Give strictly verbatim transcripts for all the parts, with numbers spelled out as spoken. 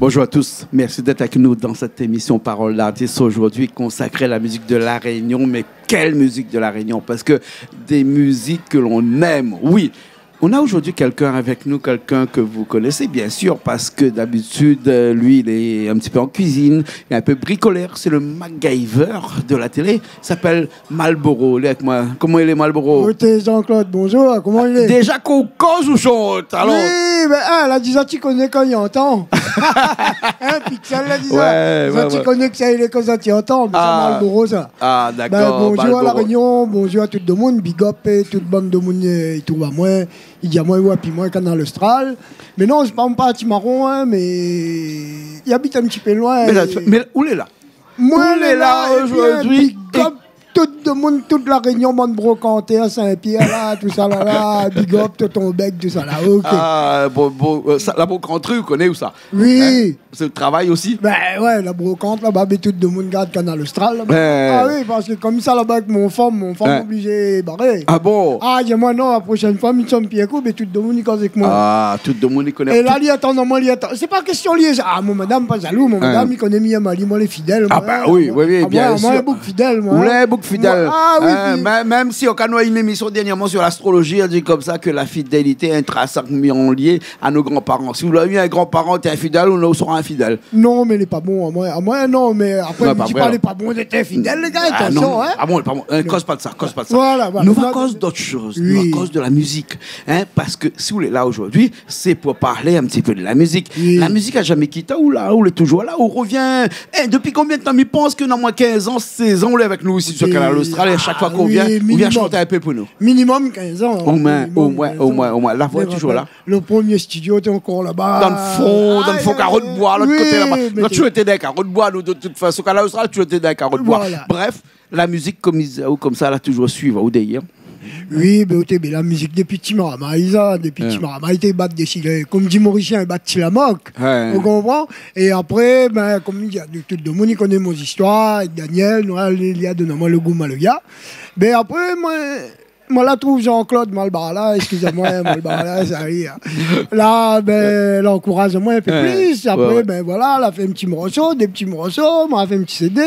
Bonjour à tous, merci d'être avec nous dans cette émission Parole d'artiste, aujourd'hui consacrée à la musique de La Réunion. Mais quelle musique de La Réunion ? Parce que des musiques que l'on aime, oui. On a aujourd'hui quelqu'un avec nous, quelqu'un que vous connaissez bien sûr, parce que d'habitude, euh, lui, il est un petit peu en cuisine, il est un peu bricoleur, c'est le MacGyver de la télé, il s'appelle Malboro, lé avèk moin. Koman i lé, Malboro ? Oté, Jean-Claude, bonjour, koman i lé ? Déza k'ou koz ou shant, alor ? Oui, mé, ah, la, déza, ti koné kan i antann. Hein, Pixel, la, déza. Ouais, ouais, ouais. Sa, ti koné ke sa i lé kan sa ti antann, mé sa, Malboro, sa. Ah, dakor, Malboro. Bin, bonjour à La Réunion, bonjour à tout demoun, big up, é tout bann demoun, euh, i trouv amoin, i di amoin, ouais, pi moin, Kanal Austral. Mé non, sé pa mon parti maron, hein, mé i abit in ti pé loin. Mé la, é mé ou lé la ? Moin lé la, é pi, zordi, big up tout demoun, tout La Réunion, bann brokantèr, Saint-Pierre, la, tousa, la, la, big up, Tonton Bèk, tousa, la, OK. Ah, bon, bon, euh, sa, la brokanterie, ou koné ousa ? Oui. Hein ? Sé le travay osi. Bin ouais, la brokant, laba, bin tout demoun i gard Kanal Austral, laba. Ouais. Ah oui, parske konmsa, laba, avèk mon fanm, mon fanm oblizé baré. Ah bon ? Ah, di amoin non, la proshèn foi, mi sanm pi in kou, bin tout demoun i koz avèk moin. Ah, tout demoun i koné. É la, li atann amoin, li atann. Sé pa késtion li, ah, mon madam pa zalou, mon madam, li koné mi èm ali, moin lé fidèl, moin. Ah bah oui, oui, oui, bien sûr. Ah, moin, moin lé boug fidèl, moin. Ou lé boug fidèl. Moin, ah oui, pi mèm, mèm si ou la gard in émisyon dernièrman sur l'astrologie, i di konmsa ke la fidélité est intrinsèquement liée à nos grands-parents. Si ou la u in gran-paran té infidèl, ou, ou sra infidèl. Non, mé lé pa bon, amoin, amoin, non, mé apré, mi di pa, lé pa bon d'èt infidèl, lé gars, atansion, hein. Ah non, ah bon, lé pa bon. Euh, koz pa de sa, koz pa de sa. Voilà, voilà. Nou va koz d'ot shoz, nou va koz de la mizik, hein, parske si ou lé la zordi, sé pou parl in ti pé de la mizik. Oui. La mizik la zamé kit aou, la, ou lé touzour la, ou rovien. Eh, dopi konbien d'tan ? Mi pans ke néna omoin kinz an, sèz an, ou lé avèk nou isi sur Kanal Austral, é shak foi k'ou vien, ou vien shant in pé pou nou. Minimum kinz an, hein. Minimum kinz an. Omoin, omoin, omoin. La voi lé touzour la. Le premié studio té ankor laba. Dan le fon, dan le fon karo d'boi, lot koté laba. Aïe, aïe, aïe. Oui, mé nou té dan karo d'boi, nou, de tout fason. Kanal Austral, nou té dan karo d'boi. Voilà. Bref, la mizik, konm i di, ou konmsa, la touzour suiv aou dèrièr. Oui, bin, oté, bin, la mizik dopi ti marmay, sa, dopi ti marmay, té bat dé silé. Konm di Morisien, bat ti lamok. Ouais. Ou konpran ? É apré, bin, konm i di, tout demoun i koné mon zistoir, Daniel, nou, li la donn amoin le gou maloya. Bin, apré, moin, moin la trouv Jean-Claude Malbara la, eskiz amoin, Malbara la, sa i ri, hein. La, bin, la ankouraz amoin in pé plis. Ouais, apré, ouais, bin, voilà, la fé in ti morso, dé ti morso, moin la fé in ti CD.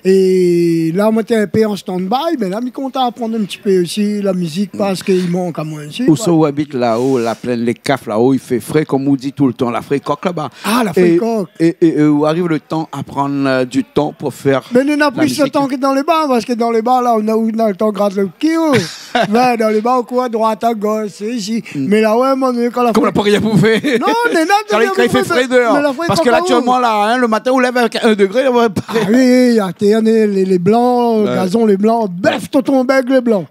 É la, moin té in pé an stand-by, mé la, mi kontan aprann in ti pé osi la mizik parske i mank amoin osi, ousa ou abit la-o, la plinn, lé kaf la-o, i fé fré, konm ou di toultan, la frékok laba. Ah, la frékok. É, é, é, é ou ariv le tan a prann, euh, du tan pou fé la mizik. Mé nou néna plis le tan ke dan lé bar, parske dan lé bar la, ou néna, ou néna le tan grat le ki, oh. Ouais, dan lé bar, ou kour a droit, a gosh, isi. Mm. Mé la, ouais, moin, kan la frékok, konm la pa rien pou fé. Non, mé non, kan i fé fré déor. Mé la frékok, parske la, aktièlman, la, hein, le matin, ou lèv avèk in dégré, la, ouais. Ah oui, oui, atèr, lé, lé blan, gazon lé blan, bèf, Tonton Bèk lé blan.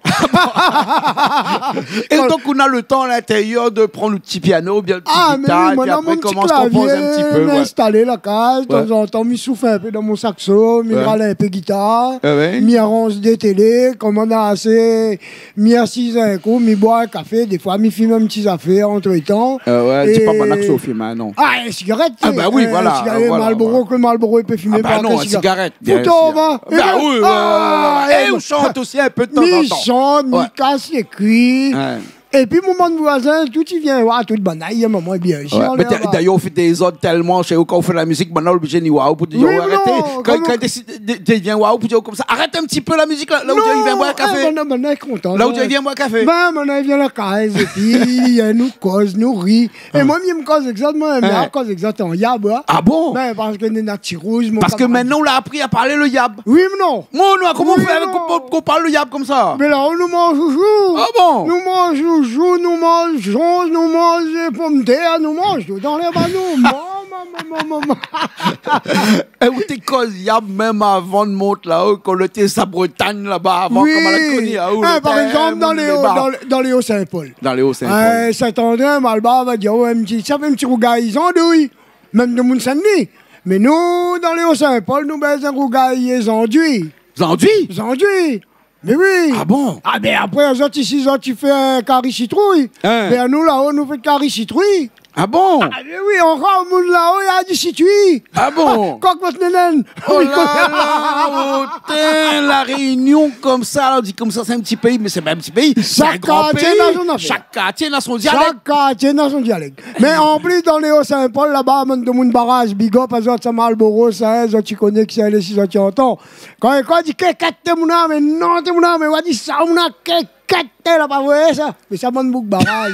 É donk, ou néna le tan a l'intérieur de prann le ti piano, oubien le ti gitar, é pi apré, komans konpoz in ti pé, ouais. Ah, mé oui, moin néna mon ti klavié, mi instal la kaz, tanzantan, mi souf in pé dan mon sakso, mi ral in pé gitar, mi aranz dé télé, kan moin néna asé, mi asiz in kou, mi boir in kafé, défoi mi fim in ti zafèr antretan. Ah ouais, di pa banna ke ou fim, hein, non. Ah, in sigarèt, ah bah oui, voilà, in sigarèt, voilà, Malboro, ke Malboro i pé fimé, ah bah pa non, in sigarèt, bien sir. Poutan, va. Bah oui, ouais, ouais, ouais. É ou shant osi in pé de tanzantan. Mi shant, mi kas lé kui. Ouais. Épi mon bann voizin, tout i vien oir, tout banna i yèm amoin bien. Ouais, mé dé-, dézord tèlman shé ou, kan ou fé la mizik, banna lé oblizé ni oir aou pou di aou arèt. Oui, mé non, kan, kan i désid de, de vien oir aou pou di aou konmsa, arèt in ti pé la mizik la, la ou di, i vien boir kafé. Non, non, banna lé kontan. La ou di, i vien boir kafé. Bin, banna i vien la kaz, épi nou koz, nou ri. É moin, mi yèm koz èk zot, moin, mé koz èk zot an yab, hein. Ah bon ? Bin, parske néna ti rouz, mon kamarad. Parske mintnan, ou la apri a parl le yab. Oui, mé non. Mon, nou, koman ou fé avèk, kan ou parl le yab konmsa ? Mé la, nou manz joujou. Ah bon ? Nou manz joujou, nou manz zonz, nou manz pomdetèr, nou manz tout. Dan lé bar, nou manz, manz, manz, manz, manz. É ou té koz yab mèm avan de mont la-o, kan ou té sa Bretagne laba, avan, koman la koni aou, ou té moun lé bar. Oui, mé non. Hein, par égzanp, dan lé O, dan lé, dan lé O Saint-Paul. Dan lé O Saint-Paul. Euh, Saint-André, Malbar va dir, ouais, in ti, sa fé in ti rougay zandouy. Mèm demoun Sin-Dni. Mé nou, dan lé O Saint-Paul, nou bèz in rougay zandouy. Zandouy ? Zandouy. Mé oui. Ah bon ? Ah bin apré, zot isi, zot i fé in kari sitrouy. Hein. Bin nou la-o, nou fé kari sitrouy. Ah bon ? Ah, mé oui, ankor moun la-o, la di situi. Ah bon ? Kok mot nénèn. Oh la la, oté, La Rényon konmsa, la, ou di konmsa, sé in ti péi, mé sé pa in ti péi, sé in gran péi. Shak kartié na son afèr. Shak kartié na son dialèk. Shak kartié na son dialèk. Mé an plis, dan lé O Sin-Pol, laba, bann demoun Baraj, big up azot, sa Malboro, sa, in, zot i koné ki sa lé, si zot i antan. Kan, kan i di kékèt, té moun la, mé non, té moun la, mé wa di sa, moun la, kékèt, té la pa vré sa. Mé sa bann boug Baraj.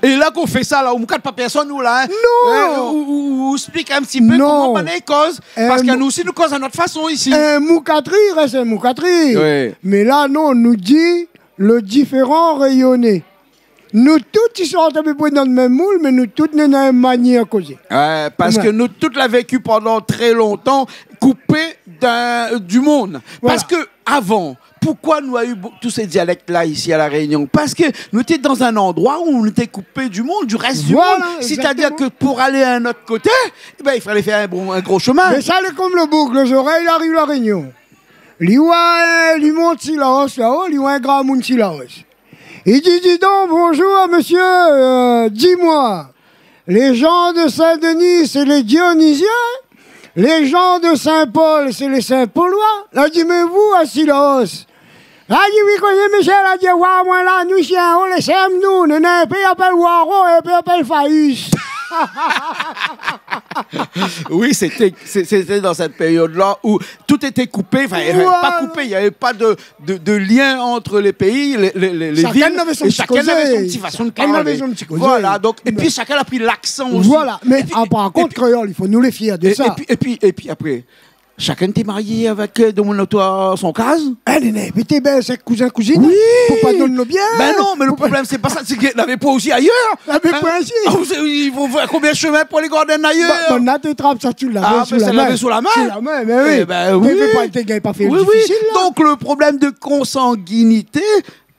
É la k'ou fé sa la, ou moukat pa pèrsone ou la, in ? Non. In, ou, ou, ou, ou ésplik in ti pé koman bann i koz, parske nou osi nou koz a nout fason isi. Non. In moukatri i rès in moukatri. Oui. Mé la, non, nou di le différent rényoné. Nou tout i sort apépré dan le mèm moul, mé nou tout néna in manièr kozé. Ouais, parske nou tout la véki pandan trè lontan koupé d'in, du mond. Voilà. Parske avan, poukwa nou la u bo-, tout sé dialèk la isi a La Rényon ? Parske nou té dan in landroi ousa nou té koupé du mond, du rès du mond. Voilà, exactement. Sétadir ke pou alé a in ot koté, é bin, i falé fé in bon, in gro shomin. Mé sa lé konm le boug, le zorèy i ariv La Rényon. Li wa, li mont si Laos la-o, li wa in gramoun si Laos. I di, dis donc, bonjour, monsieur, euh, dis-moi, les gens de Saint-Denis, c'est les Dionysiens, les gens de Saint-Paul, c'est les Saint-Paulois. La di, mé vou, asi Laos. La di, oui, koné, mésyé, la di, wa, moin la, nou, sé in, o, lé sèm, nou, nou, nou, in péi i apèl Waro, in péi i apèl Faïs. Oui, c'était, c'est, c'était dans cette période-là où tout était coupé, enfin, euh, pas coupé, il y avait pas de, de, de lien entre les pays, les, les, les, les villes, et chacun avait son petit façon de parler. Shakinn navé son ti kozé. Shakinn navé son ti kozé. Voilà, donc, et puis chacun a pris l'accent aussi. Voilà, mé, ah, par kont, kréol, i fo nou lé fièr de sa. Et, et puis, et puis, et puis après, shakinn té marié avèk, euh, demoun otour son kaz. É, néna, mé té bèl, sé kouzin, kouzine, pou pa donn lo bien. Oui. Bin non, mé le problèm, sé pa sa, sé ke navé pa osi ayèr. Navé pa osi. Ah, ou sé, i fo fé konbien shomin pou alé gardé ayèr ? Ba, banna té trap sa, ti lavé sou la min. Ah, mé sa lavé sou la min. Sou la min, mé oui. Eh ben, oui. Mé fé pa, té gingn pa fé difisil, la. Oui, oui. Donc, le problème de consanguinité,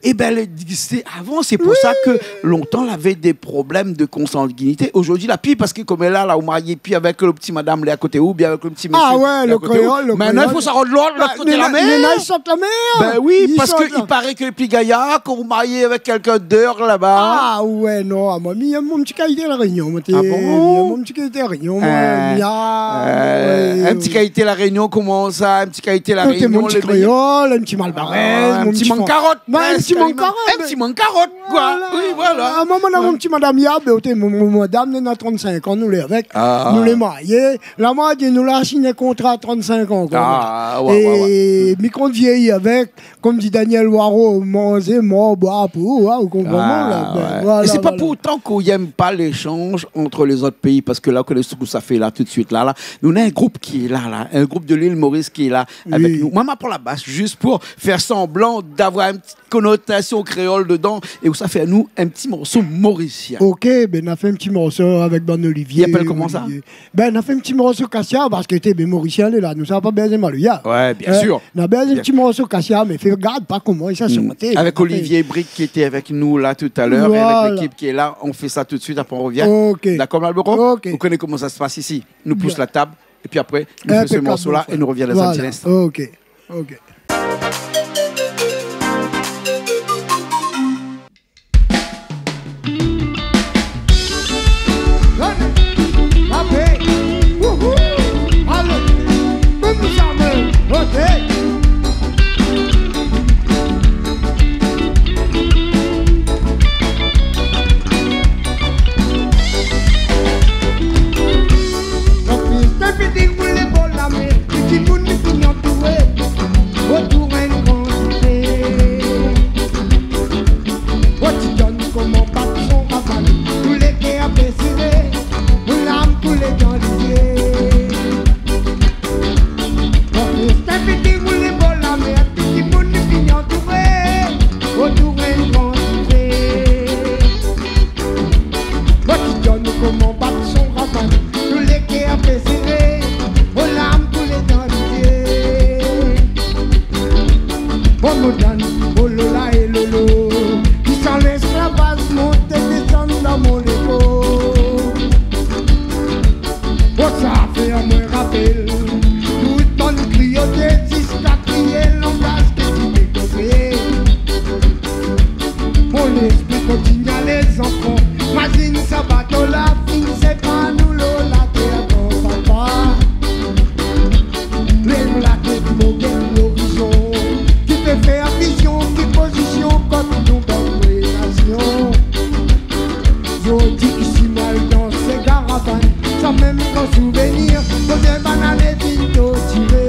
eh ben, elle existait avant. C'est pour ça que longtemps, on avait des problèmes de consanguinité. Aujourd'hui, la pi, parske konm la, la, ou marié pi avèk le ti madam lé a koté ou, bien avèk le ti mésyé lé a koté ou. Ah ouais, le kréol, le kréol. Maintenant, il faut sa rod lot, lot koté la mèr. Néna, néna i sort la mèr. Ben oui, parske i paré ke lé pi gayar kan ou marié avèk kèlkin d'èr laba. Ah ouais, non, ah, moin, mi yèm mon ti kalité La Rényon, moin, té, mi yèm mon ti kalité La Rényon, moin, mi yèm, euh, in ti kalité La Rényon, koman sa, in ti kalité La Rényon, lé méyèr. Ah bon ? Euh, non, té mon ti kréol, in ti malbarèz, mon ti mankarot, prèsk, karéman. Ouais, in ti mankarot, in ti mankarot, koi. Voilà. Oui, voilà. Ah, moin, moin, mon ti madam Yab, euh, té, mon, mon madam, néna trant-sink an, nou lé avèk. Ah. Nou lé marié. La, moin, di, nou la sign in kontra trant-sink an, koi. Ah, ouais, ouais, ouais. É mi kont vyéyi avèk, konm di Danyèl Waro, manzé, mor, boir, pou, hein, ou konpran, la, ben, ouais. Voilà, voilà. É sé pa pou otan k'ou yèm pa léshanj ant lézot péi, parske la, ou koné sak sa fé la, tout suit la, la. Nou néna in group ki lé la, la, in group de l'île Maurice ki lé la avèk nou. Oui. Moin, ma pran la bas, zis pou fé sanblan d'avoir in ti konotasion kréol dedan, é ou sa fé anou in ti morso morisien. Ok, ben, na fé in ti morso avèk bann Olivier. I apèl koman sa ? Olivier. Ben, na fé in ti morso kasia, parske té, ben, morisien lé la, nou sa pa bézwin maloya. Ouais, bien sûr. Bien sûr. Na bézwin in ti morso kasia, mé fé gard pa koman i sa shanté. Avèk Olivier Brique ki lété avèk nou la tout à l'heure, é avèk lékip ki lé la, on fait ça tout de suite, après on revient. Voilà. Ok. Dakor, Malboro ? Ok. Ou koné koman sa i spas isi. Nou pous la tab, épi apré, nou fé se morso la é nou revien dan in ti linstan. Inpékab morso. Voilà. Ok. Ok. Konfis, té fini woulé bor la mèr, ti moun fini antouré, otour in gran sité. Oti John, koman bat son raval, tout lé kèr apésiré, larm koulé dan lé zyé. Konfis, té fini woulé bor la mèr, ti moun fini antouré, otour in gran sité. Oti John, koman bat son raval, tout lé kèr apésiré, larm koulé dan lé zyé. Bon, mon Dan, oh lola é lolo, ki san lésklavaj mon Zanfan, mazine sa bato la fine, sé pa nou lo la tèr, gran papa. Lèv la tèt, mon gèt lorizon. Ki pé fé vizion, ki pozision, kan nou bèl nasion. Zordi isi mal dan sé karavan, sa mèm gran souvenir, konbien bann ané vin tortiré.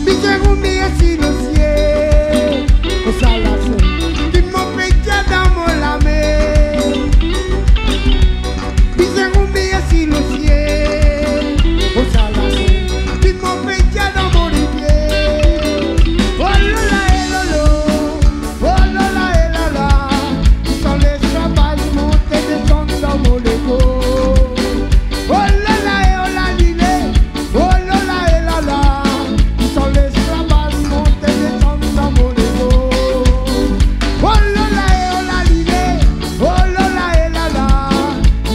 Mizèr ou miyé si lo sièl, o sa la sèn, ki mon pétia dan mon lamèr. Mizèr ou miyé si lo sièl, o sa la sèn, ki mon pétia dan mon rivièr. O la la é lo lo. O la la é la la, san lésklavaj, monté désann dan mon légo. O la la é o la li lé, o la la é la la, san lésklavaj, monté désann dan mon légo. O la la é o la li lé, o la la é la la,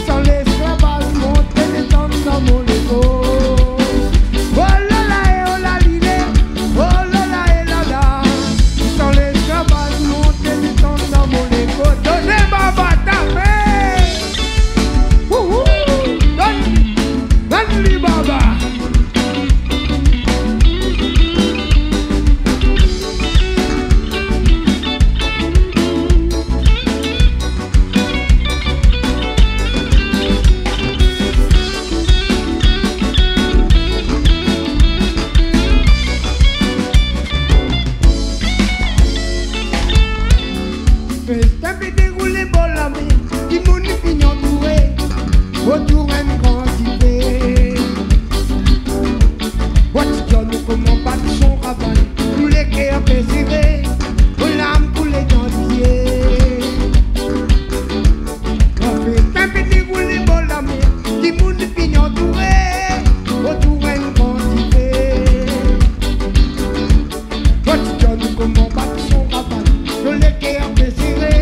san lésklavaj, monté désann dan mon légo. O la la é o la li lé, o la la é la la, san lésklavaj, monté désann dan mon légo. Doné baba, tapé. Wouhou. Donn, donn li baba. Fèstin pé déroulé bor la mèr, timoun fine antouré otour in gran divé. Bwat i done koman bat son ravann, tout lé kèr pé séré, larm koulé dan zié. Fèstin pé déroulé bor la mèr, timoun fine antouré otour in gran divé. Bwat i done koman bat son ravann, tout lé kèr pé séré,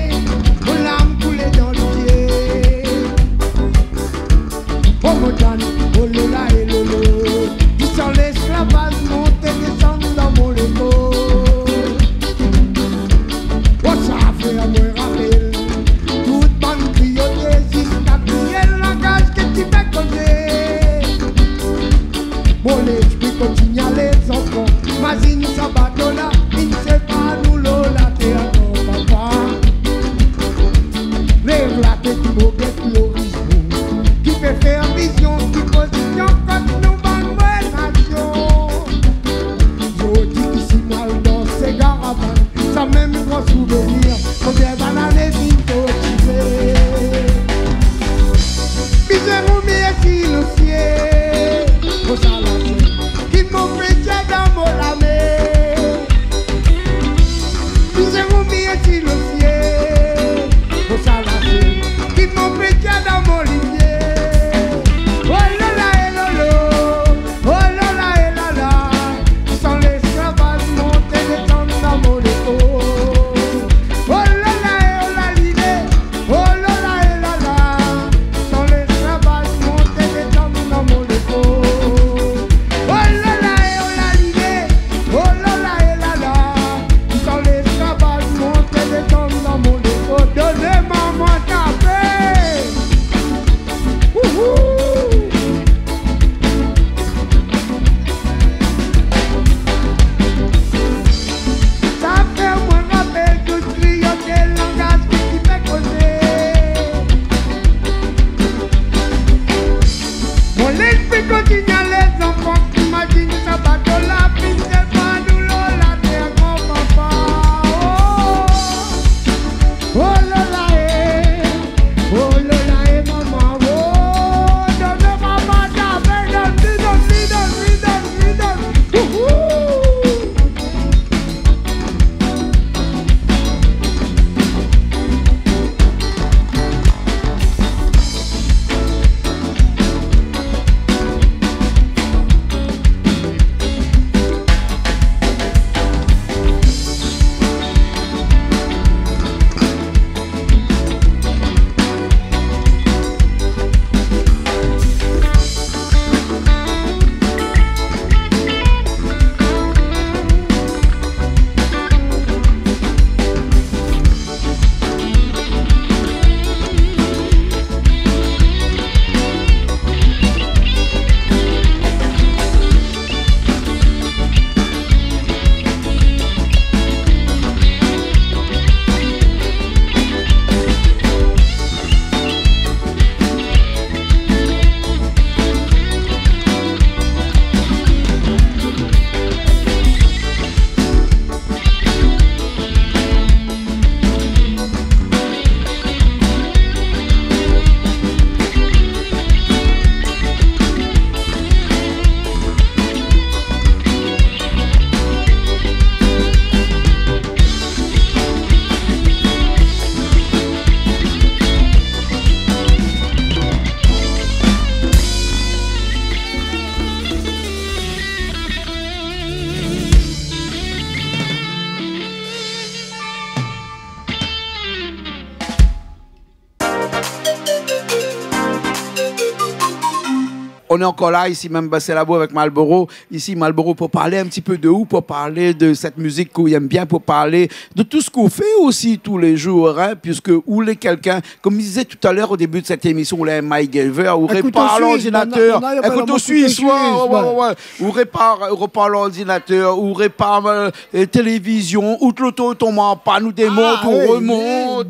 On est encore là, ici même, ben, c'est Labo avec Malboro. Ici, Malboro, pour parler un petit peu de ou, pour parler de cette musique que ou aime bien, pour parler de tout ce qu'on fait aussi tous les jours, hein, puisque ou lé quelqu'un, comme je disais tout à l'heure au début de cette émission, ou lé MacGyver, ou répare l'ordinateur, un couteau suisse, ouais, ouais, ouais. Ou répare, ou répare l'ordinateur, ou répare, euh, euh, télévision, ou loto i tonm an pann, ou démont, ou remont.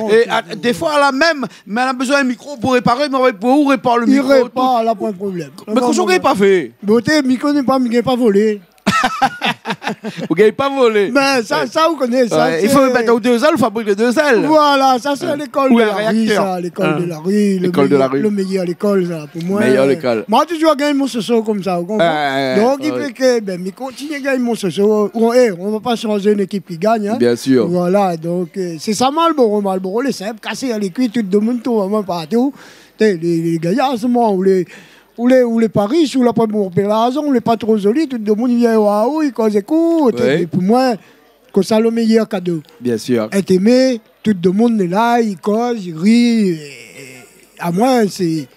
Et, ah, des fois, là même, mé la bezoin in mikro pou réparé, mé avèk ou répar le mikro, tout. I répar, la, poin problèm. Mé kosa ou gingn pa fé ? Boté, mi koné pa, mi gingn pa volé. Ou gingn pa volé. Mé sa, sa, ou koné sa, i fo mèt dé zèl, ou fabrik dé zèl. Voilà, sa sé lékol de la ri, sa, lékol de la ri, le méyèr lékol, sa, pou moin. Méyèr lékol. Moin la touzour gingn mon soso konmsa, ou konpran ? Donk, i fé ke, ben, mi kontinié gingn mon soso. Ou, é, on va pa shanzé in ékip ki gagn, hein. Bien sûr. Voilà, donk, euh, sé sa Malboro, Malboro, lé sinp, kasé a lé kui, tout demoun i trouv amoin partou. Té, lé, lé gayar, sé moin, ou lé, ou lé, ou lé pa rish, ou la pa bonpé larzan, ou lé pa tro zoli, tout demoun i vien oir aou, i koz èk ou, té, mé pou moin, kosa le méyèr kado. Bien sûr. Èt émé, tout demoun lé la, i koz, i ri, é, amoin, sé,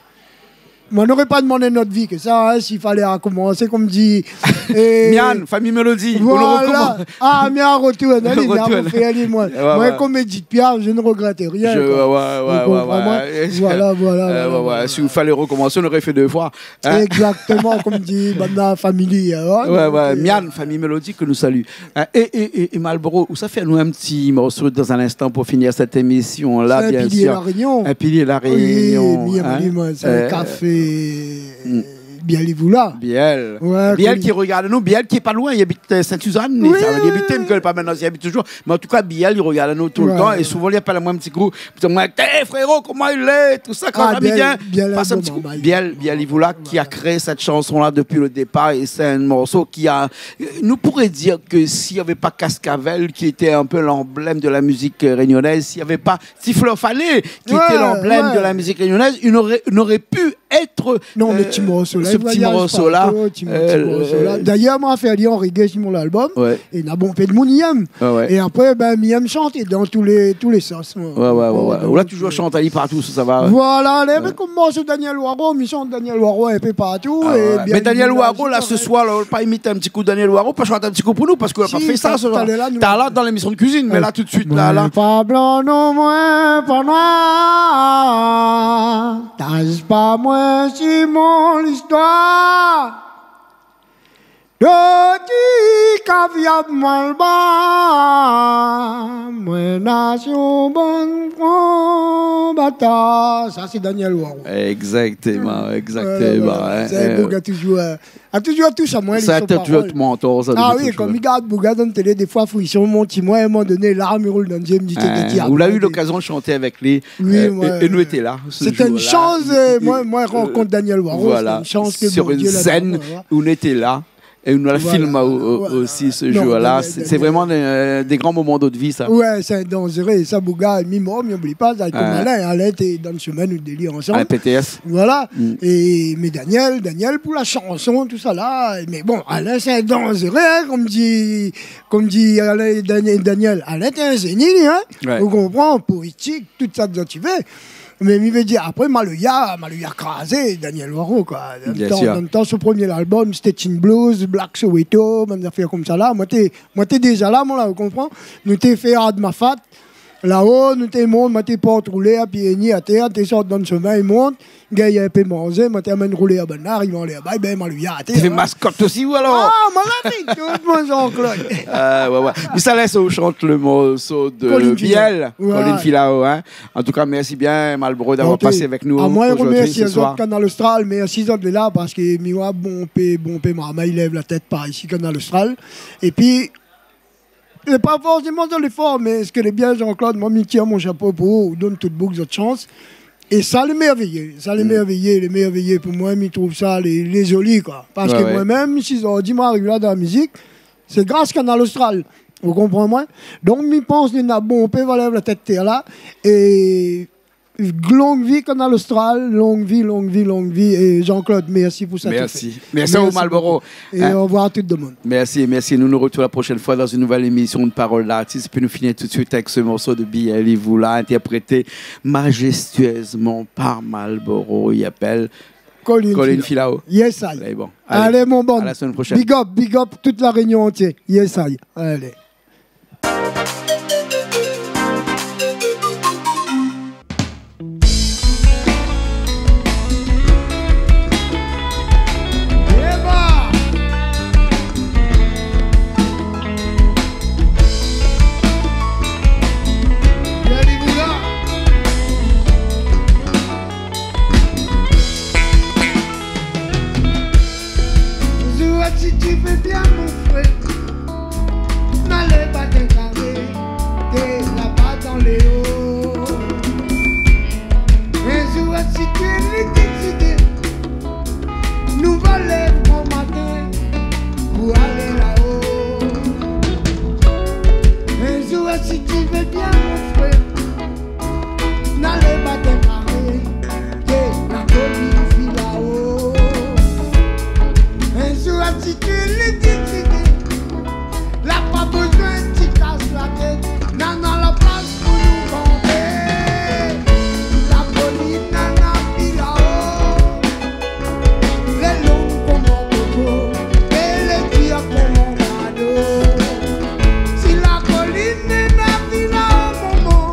moin noré pa demann in not vi ke sa, hein, si falé akomansé, konm di, é, Miane, Fami Mélodi, voilà. Ah, mi artourn, alé, mi arfé, alé, moin. Moin, konm Edith Piaf, je ne regrette rien, koi. Ou konpran, moin ? Voilà, voilà, voilà. Si i falé rokomansé, on aurait fait deux fois. Hein ? Exactement, konm di bann la famille, hein, donk, euh, Miane, Fami Mélodi, ke nou salié. Hein, é, é, é, é Malboro, ou sa fé anou in ti morso dan in instan pou finir sèt émisyon-la, bien sûr. Sé in pilié La Rényon. In pilié La Rényon, hein. Oui, mi, mi, moin, sé in kafé, euh, Bièl i voula. Bièl. Bièl ki rogard anou, Bièl ki lé pa loin, li abit, euh, Sint-Sizane, li abit, mi koné pa mintnan si li abit touzour. Mé an tou ka, Bièl, li rogard anou toultan, é souvan, li apèl amoin in ti kou. Li di amoin, « Hé, frérot, koman i lé ? » Tousa, kan mi vien, pas in ti kou. Bièl, Bièl i voula, ki la kréé sèt shanson-la dopi le dépar, é sé in morso ki la, euh, nou pouré dir ke si lavé pa Cascavelle, ki lété in pé lanblèm de la mizik, euh, rényonèz, si lavé pa Ti Fleur Fané, ki lété lanblèm de la mizik rényonèz, i noré, noré pu èt, euh, se ti morso-la, i voyaz partou, ti mo-, ti morso-la. Dayèr, moin la fé ali an reggae si mon album. É na bonpé de moun i èm. É apré, ben, mi èm shanté dan tou lé, tou lé sans, moin. Ou la touzour shant ali partou, sa va. Voilà, lé, mé konm morso Danyèl Waro, mi shant Danyèl Waro in pé partou. Mé Danyèl Waro, la, se soir, la, ou pa imit in ti kou Danyèl Waro, pa shant in ti kou pou nou, parske ou la pa fé sa, talèr-la, dan lémisyon de kuizine, mé la, tout de suit, la, la. Moin pa blan, non, moin pa noir. Taz pa moin si mon listoir. Doti kaviab Malbar, moin nasion bann gran batar. Sa sé Danyèl Waro. Exactement, exactement. Sé in boug la touzour, euh, la touzour toush amoin, son parol. Sa touzour out mantor, sa, touzour. Ah oui, kan mi gard boug la dan télé, défoi, frison i mont, moin, a in moman doné, larm i roul dan zié, mi di, té, té, ou la u lokazion de shanté avèk li. Oui, euh, é nou lété la, se jour-la. Sé in shans, euh, moin, moin rankont Danyèl Waro, sé in shans ke Bondié la done amoin, voilà. Sur une scène, nou lété la, é nou la filmé osi se jour-la. Sé vréman dé, dé gran moman de nout vi, sa. Ouais, sé in danzéré, sa, boug la, mi mor, mi oubli pa, sa, konm Alain, Alain té dan le shemin, nou dé li ansanm. Alain P T S. Voilà. É, mé Danyèl, Danyèl pou la shanson, tousala, mé bon, Alain sé in danzéré, hein, konm di, konm di Alain, Danyèl, Danyèl, Alain té in zéni, li, hein. Ou konpran, poétik, tout sa, tout sa ti vé. Mé mi vé dir, apré, maloya, maloya krazé, Danyèl Waro, koi. Bien sûr. Dan le tan, dan le tan, son promié album, sété Teen Blues, Black Soweto, bann zafèr konmsa la. Moin té, moin té déza la, moin la, ou konpran. Nou té fé Hard Mafat. Lao, nou té mont, moin té port roulèr, pié ni atèr, té sort dan le shemin, i mont. Gingn in pé manzé, moin té amenn roulèr banna, arivé anlèr, bay, ben, maloya atèr, hein. Té fé maskot osi, ou alor ? Ah, moin la fé tout, moin, Jean-Claude. Ah, ouais, ouais. Mé sa lès ou shant le morso de Bièl, Colline Filao, hein. An tou ka, mèrsi bien, Malboro, d'avoir pasé avèk nou zordi, se soir. Ah, moin, mi romèrsi azot, Kanal Austral, mèrsi zot lé la, parske mi oi bonpé, bonpé marmay i lèv la tèt par isi, Kanal Austral. Épi, lé pa forséman dan léfor, mé sak lé bien, Jean-Claude, moin, mi tir mon shapo pou ou, ou donn tout boug zot shans. É sa lé mèrvéyé, sa lé mèrvéyé, lé mèrvéyé pou moin, mi trouv sa lé, lé zoli, koi. Parske moin mèm, si zordi moin ariv la dan la mizik, sé gras Kanal Austral. Ou konpran moin ? Donk, mi pans li na bonpé valèr la tèt tèr la. É long vi Kanal Austral, long vi, long vi, long vi. É Jean-Claude, mèrsi pou sa, tout. Mèrsi. Mèrsi aou, Malboro. Hein ? É au revoir tout le monde. Mèrsi, mèrsi. Nou nou retrouv la proshèn foi dan in nouvèl émisyon de Parole d'artiste. Épi nou fini tout de suite avèk se morso de Bièl i voula, intèrprété majestièzman par Malboro. I apèl Colline Filao. Yes I. Alé, bon. Alé, mon bann. À la semaine prochaine. Big up, big up tout La Rényon antié. Yes I. Alé. Zour si ti vé bien, mon frèr, nalé bat in karé, té laba dan léo. In zour si ti lé désidé, nou va lèv gran matin pou alé lao. In zour si ti vé bien, mon frèr, nalé bat in karé, té la Colline Filao. In zour si ti lé désidé, la pa bézoin ti kas la tèt, nana la plas pou nou kanpé. La Colline nana Filao. Lé long koman koko, é lé dir koman bado. Si La Colline nana Filao, momon,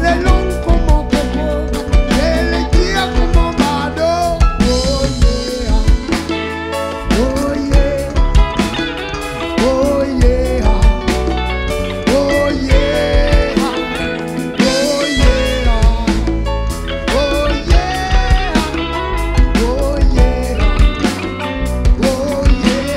lé long koman koko, é lé dir koman bado. Oh yeah, oh yeah, oh yeah, oh yeah, oh yeah, oh yeah, oh yeah, oh yeah.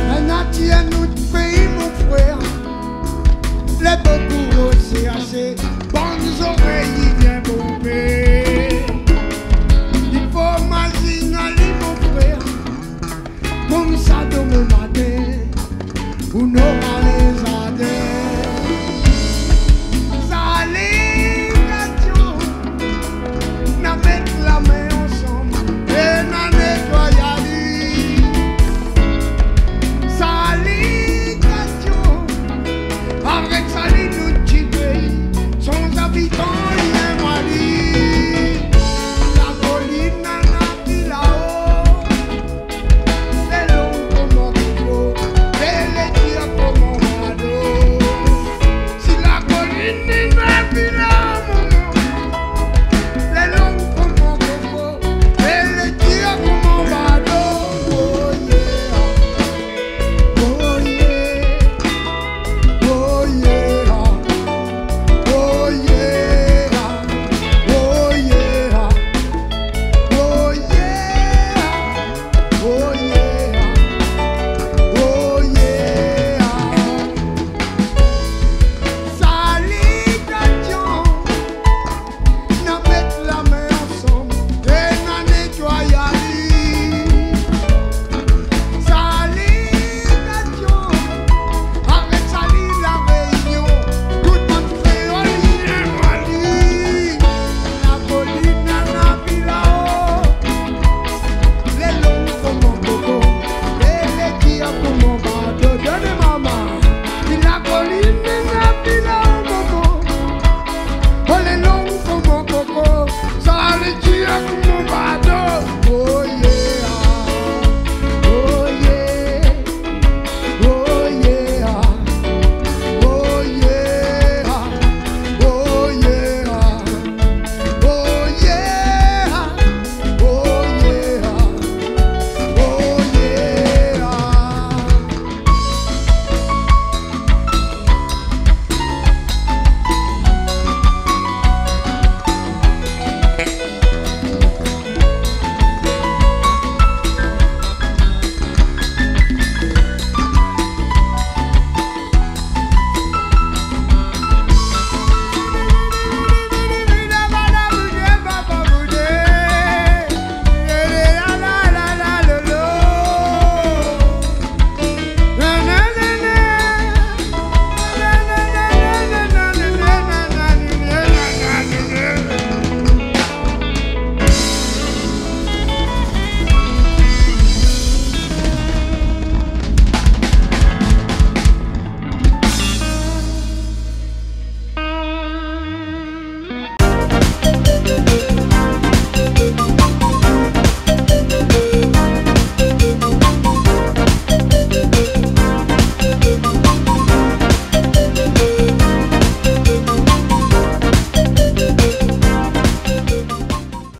Nana ti in ot péi, mon frèr, lé bokou osé asé, bann zorèy i vien bonpé. I fo mazine ali, mon frèr, konmsa